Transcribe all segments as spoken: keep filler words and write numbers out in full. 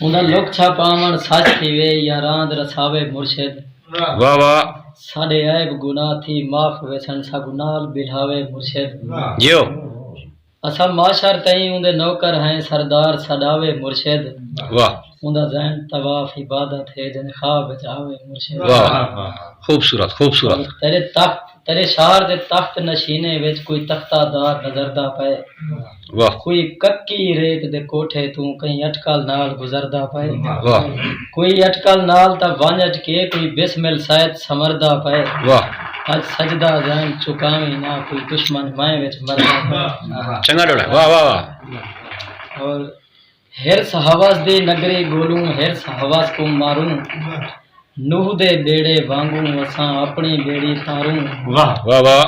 اوندا لک چھپ آوݨ سچ تھیوے یا راند رساوے مرشد۔ واہ واہ۔ ساݙے عیب گناہ تھی معاف ویسن، ساکوں نال ٻلھاوے مرشد۔ جیو۔ اساں معاشر تئیں اوندے نوکر ہیں، سردار سݙاوے مرشد۔ واہ۔ اوندا ذہن طواف عبادت ہے، جئیں خواب وچ آوے مرشد۔ واہ۔ خوبصورت، خوبصورت۔ تیݙے تخت، تیݙے شہر دے تخت نشینے وچ کوئی تختہ دار نظردا پئے۔ واہ۔ کوئی ککی ریت دے کوٹھے توں کہیں اٹکل نال گزردا پئے۔ واہ۔ کوئی اٹکل نال تاں ونڄ اٹکے، کوئی بسمل سید سمردا پئے۔ واہ۔ اڄ سجدہ ذہن چکاویں نہ، کوئی دشمن میں وچ مردا پئے۔ چنڳا ݙوہڑا، واہ، واہ، واہ۔ اور حرص ہوس دی نگری ڳولوں، حرص ہوس کوں ماروں۔ نوح دے ٻیڑے وانگوں اساں اپݨی ٻیڑی تاروں۔ واہ۔ واہ واہ۔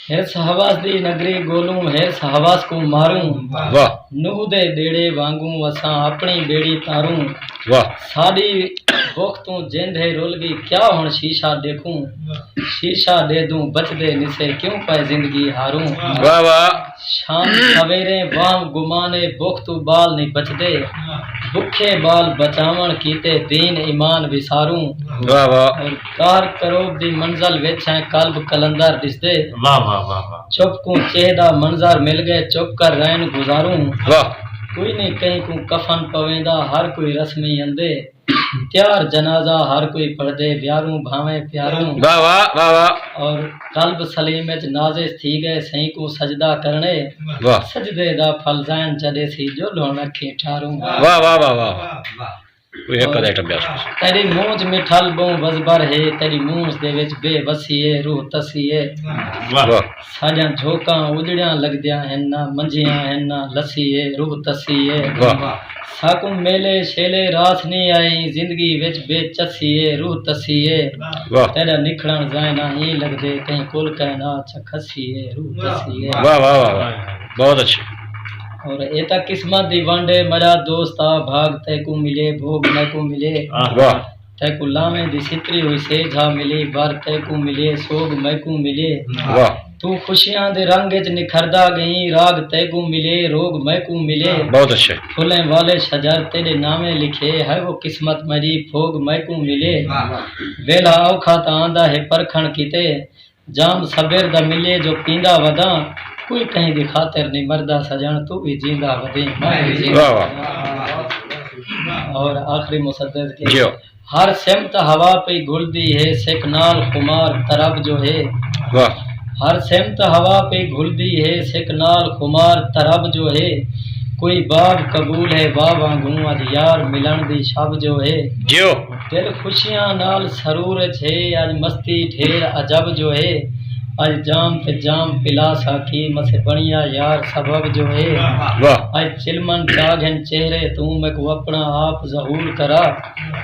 حرص ہوس دی نگری ڳولوں، حرص ہوس کوں ماروں۔ واہ۔ نوح دے ٻیڑے وانگوں اساں اپݨی ٻیڑی تاروں۔ واہ۔ ساݙی بکھ توں جند ہے رل ڳئی، کیا ہݨ شیشہ ݙیکھوں؟ شیشہ ݙیہدوں بچدے نسے، کیوں پئے زندگی ہاروں؟ واہ واہ۔ شام سویریں وہم گمانے، بکھ توں ٻال نی بچدے۔ بکھے ٻال بچاوݨ کیتے دین ایمان وساروں۔ واہ واہ۔ اور قہر کروب دی منزل وچ ہیں قلب قلندر ݙسدے۔ واہ واہ واہ واہ۔ چپ کوں چیہہ دا منظر مل ڳئے، چپ کر رین گزاروں۔ واہ۔ کوئی نی کہیں کوں کفن پویندا، ہر کوئی رسمی اندے۔ تیار جنازہ ہر کوئی پڑھدے، ویاروں بھاویں پیاروں۔ واہ واہ، واہ واہ۔ اور قلب سلیم وچ نازش تھی ڳئے، سئیں کوں سجدہ کرݨے۔ واہ۔ سجدے دا پھل ذہن چ ݙیسی، جو لوݨ اکھیں ٹھاروں۔ واہ واہ، واہ واہ۔ کوئی ہک ادا ایٹم ٻیا سݨ۔ تیݙی مونجھ مٹھل ٻہوں وزبر ہے، تیݙی مونجھ دے وچ بے وسی ہے، روح تسی ہے۔ واہ۔ واہ۔ ساݙیاں جھوکاں اڄڑیاں لڳدیاں ہن، نہ منجھیاں ہن، نہ لسی ہے، روح تسی ہے۔ واہ۔ ساکوں میلے شیلے راس نی آئی، زندگی وچ بے چسی ہے، روح تسی ہے۔ واہ۔ تیݙا نکھڑݨ ذہن آ ایں لڳدے، کہیں کل کائنات چا کھسی ہے، روح تسی ہے۔ واہ، واہ، واہ، واہ۔ بہت اچھے۔ اور اے تاں قسمت دی ونڈ ہے، میݙا دوست آ بھاڳ تیکوں ملے، بھوڳ میکوں ملے۔ واہ۔ تیکوں لاویں دی ستری ہوئی سے جھا ملی، بر تیکوں ملے، سوڳ میکوں ملے۔ واہ۔ توں خوشیاں دے رنگ اچ نکھردا ڳئیں، راڳ تیکوں ملے، روڳ میکوں ملے۔ بہت اچھے۔ پھلیں والے شجر تیݙے ناویں لکھے، ہائے وہ قسمت میݙی، پھوڳ میکوں ملے۔ واہ، واہ۔ ویلھا اوکھا تاں آندا ہے پرکھݨ کیتے، جام صبر دا ملے جو پیندا وداں، کوئی کہیں دی خاطر نی مردا سڄݨ، توں وی جیندا ودیں، میں وی جیندا۔ واہ واہ۔ اور آخری مصدر کے جیو۔ ہر سمت ہوا پئی گھلدی ہے، سک نال خمار طرب جو ہے۔ واہ۔ ہر سمت ہوا پئی گھلدی ہے، سک نال خمار طرب جو ہے۔ کوئی باب قبول ہے واہ وانگوں، اڄ یار ملݨ دی شب جو ہے۔ جیو۔ دل خوشیاں نال سرور اچ ہے، اڄ مستی ڈھیر عجب جو ہے۔ اڄ جام تے جام پلا ساقی، مسے بݨیا یار سبب جو ہے۔ واہ۔ اڄ چلمن چا گھن چہرے توں، میکوں اپݨا آپ ظہور کرا۔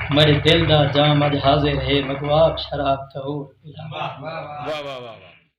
میݙے دل دا جام اڄ حاضر ہے، میکوں آپ شراب طہور پلا۔ واہ، واہ، واہ۔